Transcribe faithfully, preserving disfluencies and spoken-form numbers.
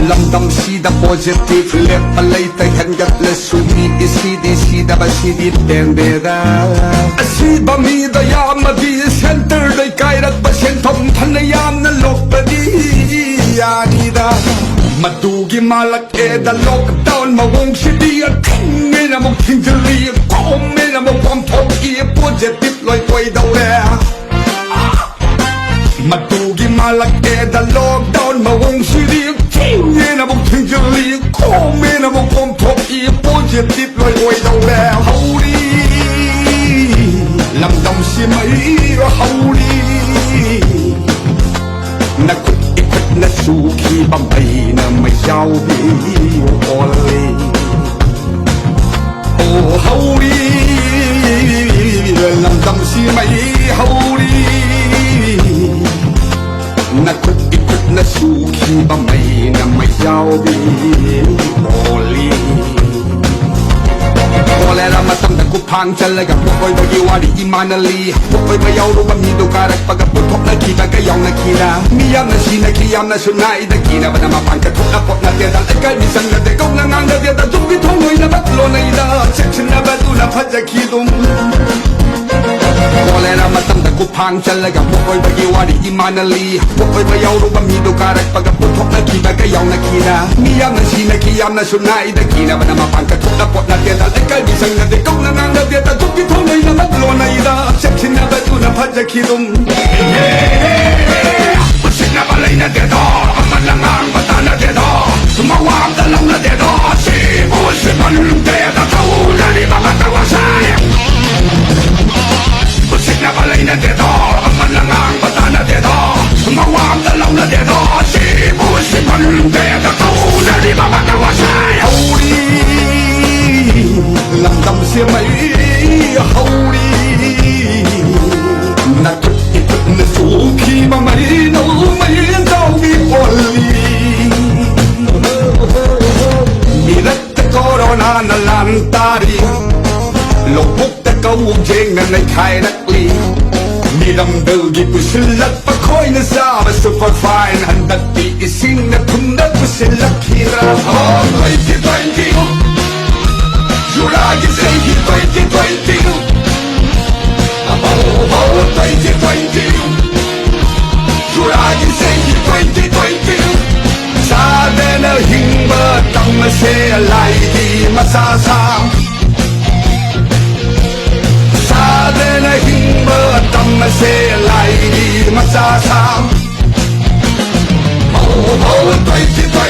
ꯂꯝꯗꯝꯁꯤꯗ positive ꯂꯦꯞꯄ ꯂꯩꯇ, ꯍꯦꯟꯒꯠꯂꯁꯨ ꯃꯤ ꯏꯁꯤꯗꯤ ꯁꯤꯗꯕꯁꯤꯗꯤ ꯄꯦꯟꯗꯦꯗ꯫ ꯑꯁꯤꯕ ꯃꯤꯗ ꯌꯥꯝꯃꯗꯤ centreꯗꯩ ꯀꯥꯏꯔꯛꯄ ꯁꯦꯟꯐꯝ ꯐꯅ ꯌꯥꯝꯅ ꯂꯣꯛꯄꯗꯤ ꯌꯥꯅꯤꯗ꯫ ꯃꯗꯨꯒꯤ ꯃꯥꯂꯛ ꯑꯦꯗ lockdown ꯃꯑꯣꯡꯁꯤꯗꯤ ꯑꯊꯤꯡꯉꯦꯅ ꯑꯃꯨꯛ ꯊꯤꯡꯖꯤꯜꯂꯤ, ꯀꯣꯝꯃꯦꯅ ꯑꯃꯨꯛ ꯄꯥꯡꯊꯣꯛꯏ, positive ꯂꯣꯏ ꯑꯣꯏꯗꯧꯔꯦ꯫ ꯃꯗꯨꯒꯤ ꯃꯥꯂꯛ ꯑꯦꯗ lockdown ꯃꯑꯣꯡꯁꯤꯗꯤ ꯑꯊꯤꯡꯉꯦꯅ ꯑꯃꯨꯛ ꯊꯤꯡꯖꯤꯜꯂꯤ, ꯀꯣꯝꯃꯦꯅ ꯑꯃꯨꯛ ꯄꯥꯡꯊꯣꯛꯏ, positive ꯂꯣꯏ ꯑꯣꯏꯗꯧꯔꯦ꯫ ꯍꯧꯔꯤ ꯂꯝꯗꯝꯁꯤ ꯃꯩ ꯍꯧꯔꯤ꯫ ꯅꯈꯨꯠ ꯏꯈꯨꯠꯅ ꯁꯨꯈꯤꯕ ꯃꯩꯅ ꯃꯩꯖꯥꯎꯕꯤ ꯑꯣꯜꯂꯤ꯫ ꯑꯣ ꯍꯧꯔꯤ ꯂꯝꯗꯝꯁꯤ ꯃꯩ ꯍꯧꯔꯤ꯫ ꯅꯈꯨꯠ ꯏꯈꯨꯠꯅ ꯁꯨꯈꯤꯕ ꯃꯩꯅ ꯃꯩꯖꯥꯎꯕꯤ ꯑꯣꯜꯂꯤ꯫ ꯀꯣꯂꯦꯔꯥ ꯃꯇꯝꯗ ꯈꯨꯐꯥꯡ ꯆꯜꯂꯒ ꯄꯣꯛꯑꯣꯏꯕꯒꯤ ꯋꯥꯔꯤ ꯏꯃꯥꯅ ꯂꯤ꯫ ꯄꯣꯛꯑꯣꯏꯕ ꯌꯥꯎꯔꯨꯕ ꯃꯤꯗꯨ ꯀꯥꯔꯛꯄꯒ ꯄꯨꯊꯣꯛꯅꯈꯤꯕꯒ ꯌꯥꯎꯅꯈꯤꯅ ꯃꯤ ꯌꯥꯝꯅ ꯁꯤꯅꯈꯤ, ꯌꯥꯝꯅꯁꯨ ꯅꯥꯏꯗ꯫ ꯀꯤꯅꯕꯅ ꯃꯄꯥꯟ ꯀꯊꯣꯛꯅ ꯄꯣꯠ ꯅꯠꯇꯦꯗ, ꯂꯩꯀꯥꯏ ꯃꯤꯆꯪ ꯅꯠꯇꯦ, ꯀꯧꯅ ꯉꯥꯡꯅꯗꯦꯗ, ꯇꯨꯡꯒꯤ ꯊꯣꯡ ꯂꯣꯏꯅꯃꯛ ꯂꯣꯟꯅꯩꯗ꯫ ꯆꯦꯛꯁꯤꯟꯅꯕꯗꯨꯅ ꯐꯖꯈꯤꯗꯨꯝ꯫ ꯀꯣꯂꯦꯔꯥ ꯃꯇꯝꯗ ꯈꯨꯐꯥꯡ ꯆꯜꯂꯒ ꯄꯣꯛꯑꯣꯏꯕꯒꯤ ꯋꯥꯔꯤ ꯏꯃꯥꯅ ꯂꯤ꯫ ꯄꯣꯛꯑꯣꯏꯕ ꯌꯥꯎꯔꯨꯕ ꯃꯤꯗꯨ ꯀꯥꯔꯛꯄꯒ ꯄꯨꯊꯣꯛꯅꯈꯤꯕꯒ ꯌꯥꯎꯅꯈꯤꯅ ꯃꯤ ꯌꯥꯝꯅ ꯁꯤꯅꯈꯤ, ꯌꯥꯝꯅꯁꯨ ꯅꯥꯏꯗ꯫ ꯀꯤꯅꯕꯅ ꯃꯄꯥꯟ ꯀꯊꯣꯛꯅ ꯄꯣꯠ ꯅꯠꯇꯦꯗ, ꯂꯩꯀꯥꯏ ꯃꯤꯆꯪ ꯅꯠꯇꯦ, ꯀꯧꯅ ꯉꯥꯡꯅꯗꯦꯗ, ꯇꯨꯡꯒꯤ ꯊꯣꯡ ꯂꯣꯏꯅꯃꯛ ꯂꯣꯟꯅꯩꯗ꯫ ꯆꯦꯛꯁꯤꯟꯅꯕꯗꯨꯅ ꯐꯖꯈꯤꯗꯨꯝ꯫ ꯎꯁꯤꯠꯅꯕ ꯂꯩꯅꯗꯦꯗꯣ, ꯑꯃꯅ ꯉꯥꯡꯕ ꯇꯥꯅꯗꯦꯗꯣ, ꯃꯋꯥ ꯑꯝꯇ ꯂꯧꯅꯗꯦꯗꯣ, ꯑꯁꯤꯕꯨ ꯁꯤꯃꯟꯗꯦꯗ ꯇꯧꯅꯔꯤꯕ ꯃꯇꯧ ꯑꯁꯦ꯫ ꯎꯁꯤꯠꯅꯕ ꯂꯩꯅꯗꯦꯗꯣ, ꯑꯃꯅ ꯉꯥꯡꯕ ꯇꯥꯅꯗꯦꯗꯣ, ꯃꯋꯥ ꯑꯝꯇ ꯂꯧꯅꯗꯦꯗꯣ, ꯑꯁꯤꯕꯨ ꯁꯤꯃꯟꯗꯦꯗ ꯇꯧꯅꯔꯤꯕ ꯃꯇꯧ ꯑꯁꯦ꯫ ꯍꯧꯔꯤ ꯂꯝꯗꯝꯁꯦ ꯃꯩ ꯍꯧꯔꯤ꯫ ꯅꯈꯨꯠ ꯏꯈꯨꯠꯅ ꯁꯨꯈꯤꯕ ꯃꯩ ꯅꯧꯃꯩ ꯆꯥꯎꯕꯤ ꯑꯣꯜꯂꯤ꯫ ꯃꯤꯔꯛꯇ ꯀꯣꯔꯣꯅꯥꯅ ꯂꯥꯟ ꯇꯥꯔꯤ꯫ ꯂꯧꯕꯨꯛꯇ ꯀꯧꯖꯦꯡꯅ ꯅꯩꯈꯥꯏꯔꯛꯂꯤ꯫ ꯃꯤꯔꯝꯗꯒꯤ ꯄꯨꯁꯤꯜꯂꯛꯄ ꯈꯣꯏꯅ ꯆꯥꯕ superfine ꯍꯟꯗꯛꯇꯤ ꯏꯁꯤꯡꯅ ꯊꯨꯝꯗ ꯄꯨꯁꯤꯜꯂꯛꯂꯤ꯫ ꯁꯤꯜꯂꯛꯈꯤꯔꯥ? ꯍꯣ, twenty twenty, ꯖꯨꯂꯥꯏꯒꯤ ꯆꯍꯤ twenty twenty, ꯑꯍꯧ ꯍꯧ twenty twenty, ꯖꯨꯂꯥꯏꯒꯤ ꯆꯍꯤ twenty twenty, ꯆꯥꯗꯅ ꯍꯤꯡꯕ ꯇꯝꯃꯁꯦ ꯂꯥꯏꯒꯤ ꯃꯆꯥ ꯁꯥ꯫ ꯆꯥꯗꯅ ꯍꯤꯡꯕ ꯇꯝꯃꯁꯦ ꯂꯥꯏꯒꯤ ꯃꯆꯥ ꯁꯥ꯫ ꯍꯧ ꯍꯧ twenty twenty,